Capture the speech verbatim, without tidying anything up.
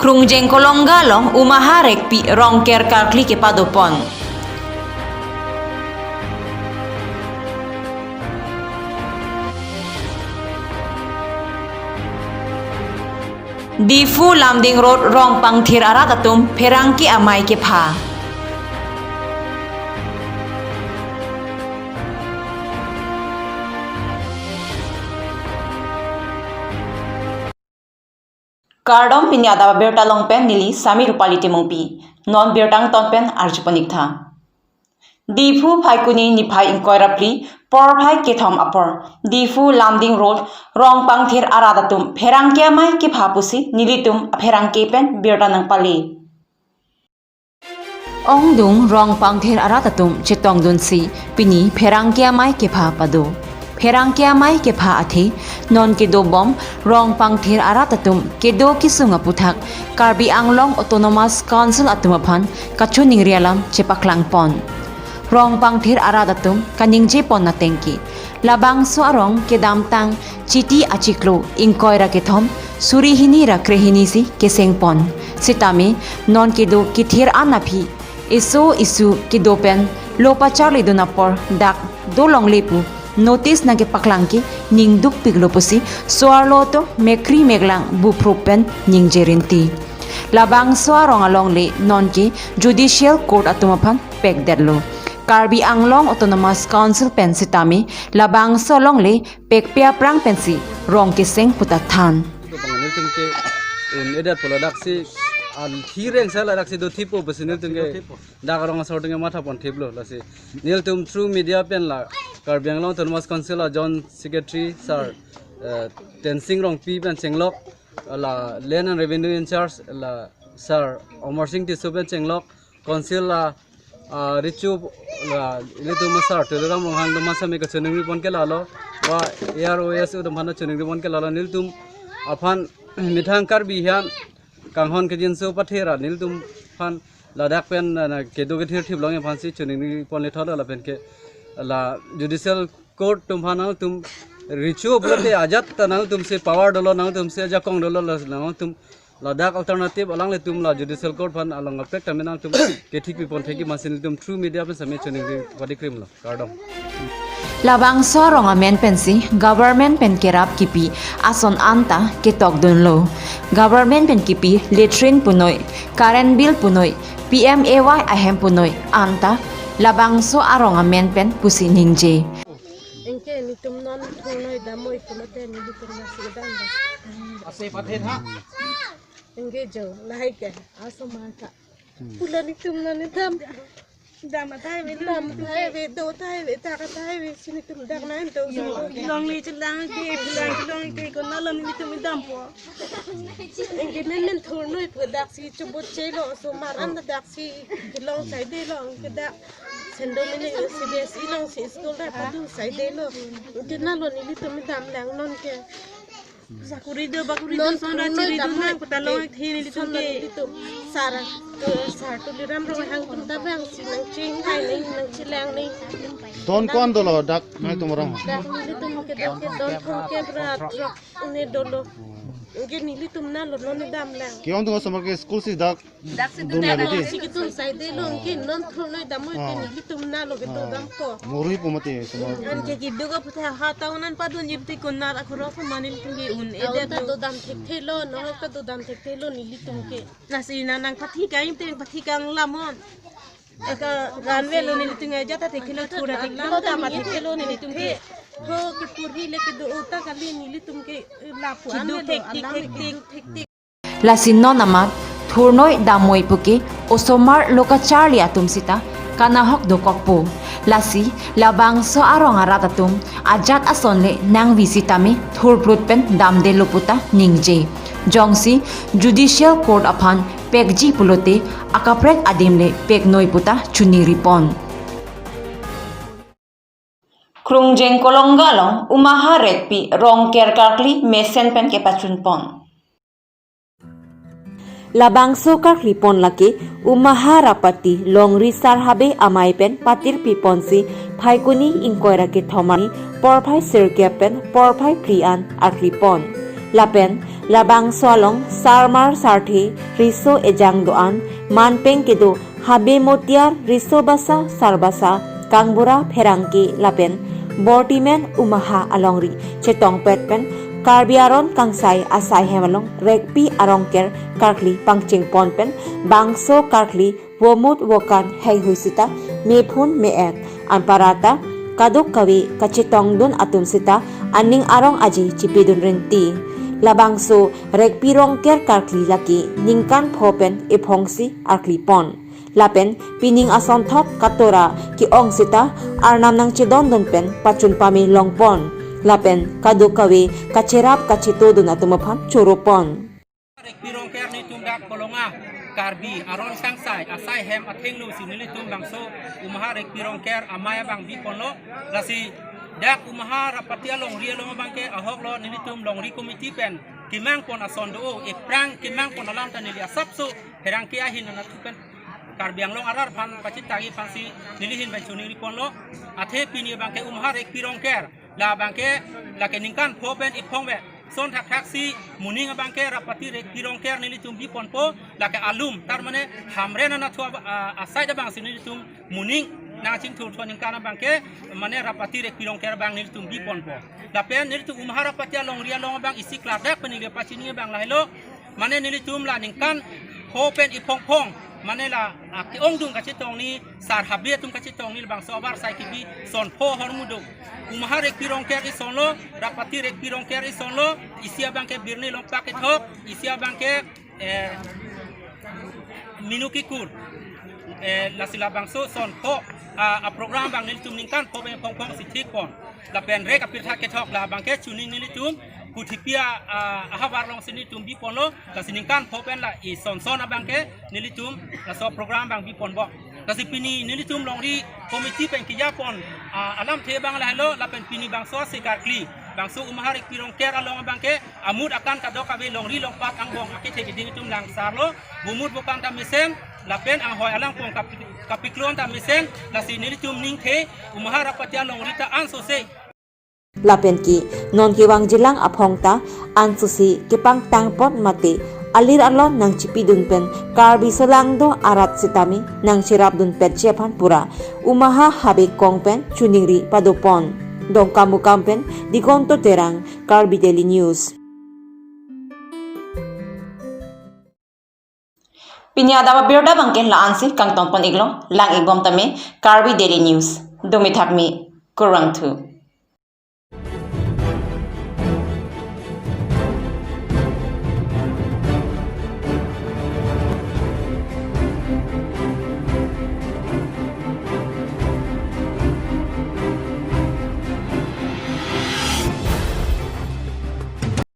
Krungjeng Kolonga along Umaha Rekpi Rongker karkli kepadopon. Diphu Lumding Road Rongpangthir arat atum pherangke amei kepha. Kardom, pini adap abirta along pen neli Sami Rupali Timungpi. Non birta angton pen arjuponik tha. Diphu Phaikuni niphai ingkoi ra phli porphai kethom apor Diphu Lumding Road Rongpangthir arat atum pherangke amei kepha pusi nelitum apherangke pen birta nangpale. Ongdung Rongpangthir arat atum chetongdunsi pini pherangke amei kepha pado. Pherangke amei kepha athe non kedobom Rongpangthir arat atum kedo kesung aputhak Karbi Anglong Autonomous Council atum aphan kachiningri alam chepaklangpon. Rongpangthir arat atum kaningjepon ateng ke labangso arong kedamtang Chiti achiklo ingkoi ra kethom suri hini ra krehini si kesengpon. Sitame non kedo kethir an aphi eso esu kedo pen lo pacharlidun apor dak dolongle pu notice nangkepaklang ke ningdukpiklo pusi so-arlo atum mekri meklang buphrup pen ningje rinti. Labangso arong alongle non ke Judicial Court atum aphan pekdetlo. Karbi Anglong Autonomous Council pen sitame labangso alongle pekpe aphrang pensi rong keseng puta than. Nelitum ke un-edet pu ladaksi, an thireng sa ladaksi do thipo pusi nelitum ke dak arong asor atum ke mathaponthiplo lasi. Nelitum through media pen la Karbi Anglong Autonomous Council a Joint Secretary Sir, eh, Tensing Rongpi pen chenglok, la Land and Revenue in charge la Sir Amar Sing Tisso pen chenglok, Council la, ah, Richo la ilitum a Sir Tuliram Ronghang atum asame kachiningri pon ke lalo, ba A R O S atum aphan chiningri pon ke lalo, nelitum aphan methang Karbi ahin kanghon kejinso pathe ra nelitum aphan ladak pen, ah, na kedo kethir thip long aphan si chiningri ponle thot lapen ke la Judicial Court atum aphan nangtum richo pulote ajat ta nangtum si power dolo, nangtum si ajakong dolo, la nangtum ladak alternative alanglitum la Judicial Court aphan along apek tame nangtum kethik pipon thek-i amatsi nelitum through media pen same chiningri padikrimlo. Kardom. Labangso arong amen pensi government pen kerap kipi ason anta ketokdunlo. Government pen kipi latrine punoi, current bill punoi, P M A Y ahem punoi anta labangso arong amen pen pusi ningje. Anke nelitum non thurnoi damnoi pulote nelitum nasi dam ba. Ase pathet ha. Anke jo lahai ke asomar ta. Pula nelitum non dam. Dam athai ave, dam athai ave, do athai ave, dak athai ave, si nelitum dak nangdo. Longle chelang ke, chelang, chelang ke, konatlo nelitum dampo. Anke men men thurnoi pu daksi chobot chelo, asomar an daksi kelong saidelo, anke dak Sendo mene C B S E alongsi school ta padu saidelo. Anke konatlo nelitum damlang non ke. Sakuri do bakuri do non sonra chiri do nang puta long the nelitum ke. Nelitum sar, eh, Sir Tuliram Ronghang atum ta bang si nangchinghai nang, nangchelang nang. Don ko-an dolo dak nangtum arong? Dak nelitum ke dak ke don thom ke bra throk ne dolo. Anke nelitum konatlo non damlang. Ke-ongdung asomar ke school si dak Dak si dun dun dun dun. Si kedo saidelo, anke non thurnoi damnoi ke nelitum konatlo kedo dampo. Morui pu mati semua. Anke kedo ka putha ha town an padun jipti konat akhoro ko mane nelitum ke un-edet ta do dam thekthelo, non ta do dam thekthelo nelitum ke. Lasi nang nangpathi kang te pathi kang lamon. Eka ranvelo nelitum ke ajat ta thekthelo, thura thekthelo, dam thekthelo nelitum ke. Ho ke puri le kedo ta kali nelitum ke lapu an kedo thektik thektik thektik. Lasi non amat thurnoi damnoi puke osomar lo kacharli atum sita kanahok dokokpo. Lasi labangso arong arat atum ajat ason le nangvi sitame thurprut pen damdelo puta ningje. Jongsi Judicial Court aphan pekji pulote akaprek adim le peknoi puta chiningri pon. Krungjeng Kolonga along Umaha Rekpi Rongker karkli mesen pen kepachunpon. Labangso karkli pon lake Umaha Rapati Longri Sar Habe amei pen patirpi ponsi Phaikuni ingkoi ra kethom arni porphai sirkep pen porphai phli an arkli pon. Lapen Labangso along sarmar sarthe riso ejang do-an manpeng kedo Habe Motiar, Riso Basa, Sarbasa, Kangbura, Pherangke lapen Bortimen Umaha alongri chetongpet pen Karbi Aron Kangsai asai hem along Rekpi Arongker karkli pangcheng pon pen bangso karkli vomut vokan heihui sita mephun me-et, anparta kadokave kachetongdun atum sita aning arong aji chipidun rinti. Labangso Rekpi Rongker karkli lake ningkan pho pen ephongsi arkli pon. Lapen pining asonthot katora ke-ong sita arnam nangchedondun pen pachun pame longpon. Lapen kadokave kacherap kachetodun atum aphan choro pon. Rekpi Rongker nelitum dak Bolonga Karbi Aron Kangsai asai hem athengno si nelitum bangso Umaha Rekpi Rongker amei abang biponlo. Lasi dak Umaha Rapati alongri along abangke ahoklo nelitum longri committee pen kemang pon ason do, ephrang kemang pon alam ta neli asapso Pherangke ahin anatthu pen Karbi Anglong arat aphan pachitagi aphansi neli ahin pen choningri ponlo. Athe pini abangke Umaha Rekpi Rongker labangke lake ningkan pho pen ephong ve son thakthak si moning abangke Rapati Rekpi Rongker nelitum biponpo, lake alum, tar mane Hamren anatthu ab-, a-, asai abangsi nelitum moning nangchingthur thu aningkan abangke mane Rapati Rekpi Rongker abang nelitum biponpo. Lapen nelitum Umaha Rapati alongri along abang isi klardak pen neli pachini abang lahelo, mane nelitum la ningkan pho pen ephongphong, mane la, ah, ke-ongdung kachetongni, sar Habe atum kachetongni labangso abar sai kebi son pho ahormu do. Umaha Rekpi Rongker isonlo, Rapati Rekpi Rongker isonlo, isi abangke Birni Longpak kethok, isi abangke, eh, Minuki Kur. Eh, lasi labangso son pho, ah, aprogram abang nelitum ningkan pho pen ephongphong si thik pon. Lapen rek apirtha kethok labangke chuning nelitum kuthipi a, ah, ahavar alongsi nelitum biponlo, lasi ningkan pho pen la ison son abangke nelitum laso program abang biponbom. Lasi pini nelitum longri committee pen kejapon, ah, alamthe abang lahelo, lapen pini bangso ase karkli, bangso Umaha Rekpi Rongker along abangke amut akan kadokave longri longpat angbong akethe keding itum langsarlo, vomut vokan ta mesen, lapen anghoi alangpong kapi-, kapiklon ta mesen, lasi nelitum ningthe, Umaha Rapati alongri ta ansose. Lapen ke non kevang jilang aphong ta ansose kepangtang pon mate alir alon nangchipidun pen Karbi solangdo arat sitame nangcherapdun petji aphan pura Umaha Habe kong pen choningri padopon. Dongkamukam pen Digonto Terang, Karbi Daily News. Pini adap abirta abangke la-ansi kangtong pon iklo, lang-ikbom tame, Karbi Daily News. Dumi thakmi, kurvangthu.